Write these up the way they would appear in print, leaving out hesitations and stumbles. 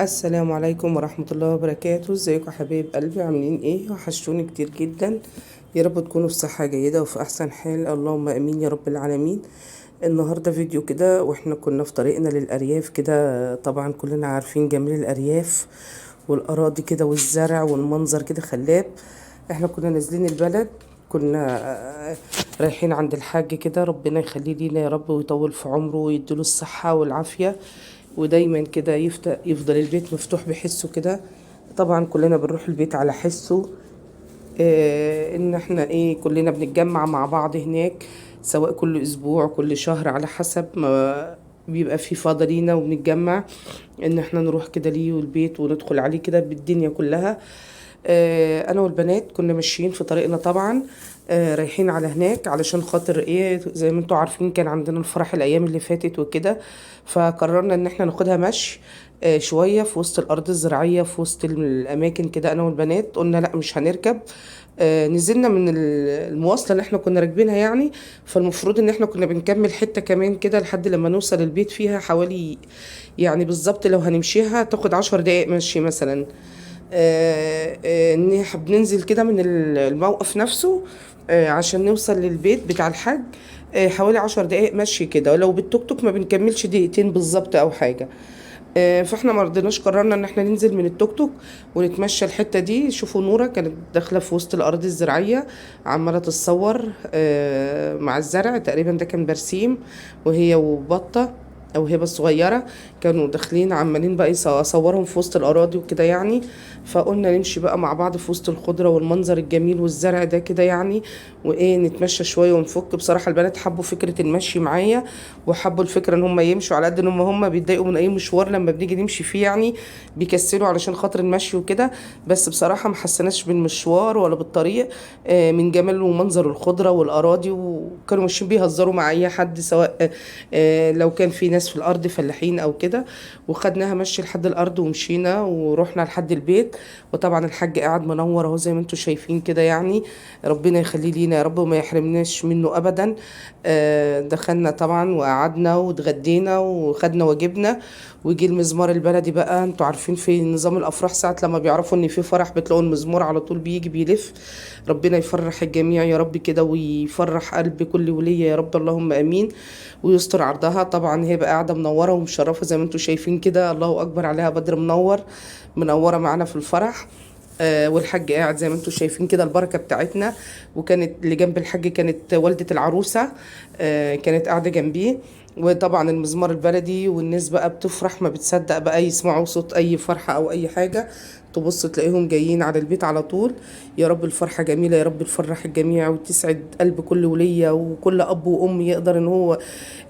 السلام عليكم ورحمة الله وبركاته. ازيكم يا حبايب قلبي؟ عاملين ايه؟ وحشتوني كتير جدا. يا رب تكونوا في صحة جيدة وفي احسن حال، اللهم امين يا رب العالمين. النهاردة فيديو كده واحنا كنا في طريقنا للارياف كده. طبعا كلنا عارفين جمال الارياف والاراضي كده والزرع والمنظر كده خلاب. احنا كنا نازلين البلد، كنا رايحين عند الحاج كده، ربنا يخليه لينا يا رب ويطول في عمره ويديله الصحة والعافية، ودايما كده يفضل البيت مفتوح بحسه كده. طبعا كلنا بنروح البيت على حسه، ان احنا ايه كلنا بنتجمع مع بعض هناك، سواء كل اسبوع كل شهر على حسب ما بيبقى في فاضي لينا، وبنتجمع ان احنا نروح كده ليه والبيت وندخل عليه كده بالدنيا كلها. انا والبنات كنا ماشيين في طريقنا طبعا، رايحين على هناك علشان خاطر ايه، زي ما انتوا عارفين كان عندنا الفرح الايام اللي فاتت وكده، فقررنا ان احنا ناخدها مشي شوية في وسط الارض الزراعية في وسط الاماكن كده. انا والبنات قلنا لا مش هنركب، نزلنا من المواصلة اللي احنا كنا راكبينها يعني، فالمفروض ان احنا كنا بنكمل حتة كمان كده لحد لما نوصل البيت، فيها حوالي يعني بالظبط لو هنمشيها تاخد 10 دقايق مشي مثلا. ان احنا بننزل كده من الموقف نفسه، عشان نوصل للبيت بتاع الحاج، حوالي 10 دقايق مشي كده، ولو بالتوك توك ما بنكملش دقيقتين بالظبط او حاجة. فاحنا ما رضيناش، قررنا ان احنا ننزل من التوك توك ونتمشى الحتة دي. شوفوا نورة كانت داخلة في وسط الارض الزراعية عمالة تتصور، مع الزرع، تقريبا ده كان برسيم، وهي وبطة او هبه الصغيرة كانوا داخلين عمالين بقى يصورهم في وسط الاراضي وكده يعني. فقلنا نمشي بقى مع بعض في وسط الخضرة والمنظر الجميل والزرع ده كده يعني، وايه نتمشى شوية ونفك. بصراحة البنات حبوا فكرة المشي معايا، وحبوا الفكرة ان هم يمشوا، على قد ان هم بيتضايقوا من اي مشوار لما بنيجي نمشي فيه يعني، بيكسلوا علشان خاطر المشي وكده، بس بصراحة ما حسناش بالمشوار ولا بالطريق، من جمال ومنظر الخضرة والاراضي. وكانوا ماشيين بيهزروا مع اي حد، سواء لو كان في ناس في الارض فلاحين او كده. وخدناها مشي لحد الارض ومشينا ورحنا لحد البيت. وطبعا الحاج قاعد منور اهو زي ما انتم شايفين كده يعني، ربنا يخليه لينا يا رب وما يحرمناش منه ابدا. دخلنا طبعا وقعدنا واتغدينا وخدنا واجبنا، وجي المزمار البلدي بقى. انتوا عارفين في نظام الافراح ساعة لما بيعرفوا ان في فرح بتلاقوا المزمار على طول بيجي بيلف. ربنا يفرح الجميع يا رب كده، ويفرح قلب كل ولية يا رب، اللهم امين، ويستر عرضها. طبعا هي بقى قاعدة منورة ومشرفه زي ما انتوا شايفين كده، الله اكبر عليها، بدر منور منورة معانا في الفرح. والحاج قاعد زي ما انتوا شايفين كده، البركة بتاعتنا. وكانت اللي جنب الحاج كانت والده العروسة، كانت قاعدة جنبيه. وطبعا المزمار البلدي، والناس بقى بتفرح ما بتصدق بقى يسمعوا صوت اي فرحه او اي حاجة، تبص تلاقيهم جايين على البيت على طول. يا رب الفرحة جميلة، يا رب تفرح الجميع وتسعد قلب كل وليه وكل اب وام يقدر ان هو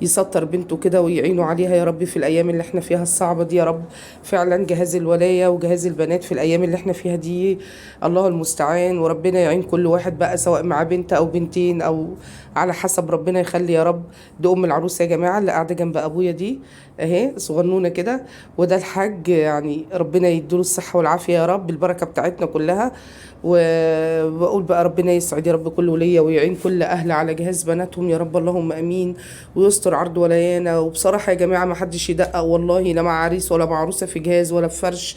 يسطر بنته كده ويعينه عليها يا رب في الايام اللي احنا فيها الصعبة دي يا رب. فعلا جهاز الولاية وجهاز البنات في الايام اللي احنا فيها دي الله المستعان، وربنا يعين كل واحد بقى سواء مع بنت او بنتين او على حسب، ربنا يخلي يا رب. دي ام العروسة يا جماعة اللي قاعدة جنب ابويا دي اهي صغنونه كده، وده الحاج يعني ربنا يديله الصحة والعافية يا رب، البركة بتاعتنا كلها. وبقول بقى ربنا يسعد يا رب كل وليه ويعين كل اهل على جهاز بناتهم يا رب، اللهم امين، ويستر عرض ولايانا. وبصراحة يا جماعة ما حدش يدقق والله، لا مع عريس ولا مع عروسه في جهاز ولا في فرش.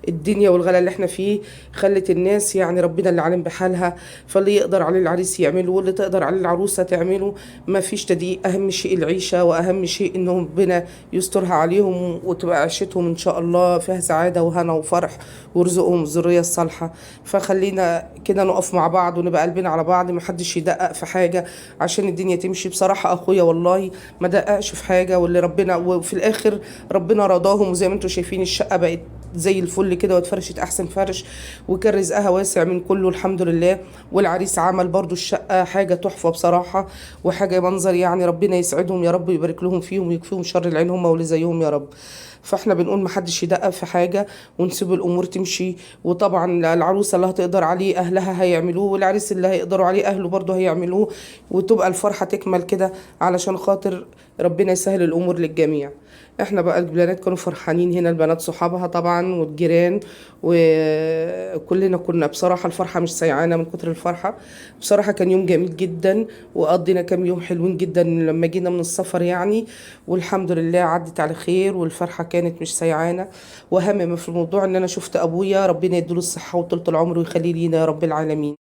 الدنيا والغلا اللي احنا فيه خلت الناس يعني ربنا اللي عالم بحالها، فاللي يقدر عليه العريس يعمله واللي تقدر عليه العروسة تعمله، ما فيش تضييق. اهم شيء العيشة، واهم شيء ان ربنا يسترها عليهم وتبقى عيشتهم ان شاء الله فيها سعادة وهنا وفرح، ويرزقهم الذرية الصالحة. فخلينا كده نقف مع بعض ونبقى قلبنا على بعض، ما حدش يدقق في حاجة عشان الدنيا تمشي. بصراحة اخويا والله ما دققش في حاجة، واللي ربنا وفي الاخر ربنا رضاهم. وزي ما انتم شايفين الشقة بقت زي الفل كده واتفرشت احسن فرش، وكان رزقها واسع من كله الحمد لله. والعريس عمل برضو الشقة حاجة تحفة بصراحة، وحاجه منظر يعني، ربنا يسعدهم يا رب ويبارك لهم فيهم ويكفيهم شر العين هم واللي زيهم يا رب. فاحنا بنقول ما حدش يدقق في حاجة ونسيب الامور تمشي. وطبعا العروسة اللي هتقدر عليه اهلها هيعملوه، والعريس اللي هيقدروا عليه اهله برضو هيعملوه، وتبقى الفرحة تكمل كده علشان خاطر ربنا يسهل الامور للجميع. احنا بقى البنات كانوا فرحانين هنا، البنات صحابها طبعا والجيران وكلنا كنا بصراحة الفرحة مش سايعانا من كتر الفرحة. بصراحة كان يوم جميل جدا، وقضينا كام يوم حلوين جدا لما جينا من السفر يعني، والحمد لله عدت على خير، والفرحة كانت مش سايعانا. واهم ما في الموضوع ان انا شفت ابويا، ربنا يديله الصحة وطولة العمر ويخليه لينا يا رب العالمين.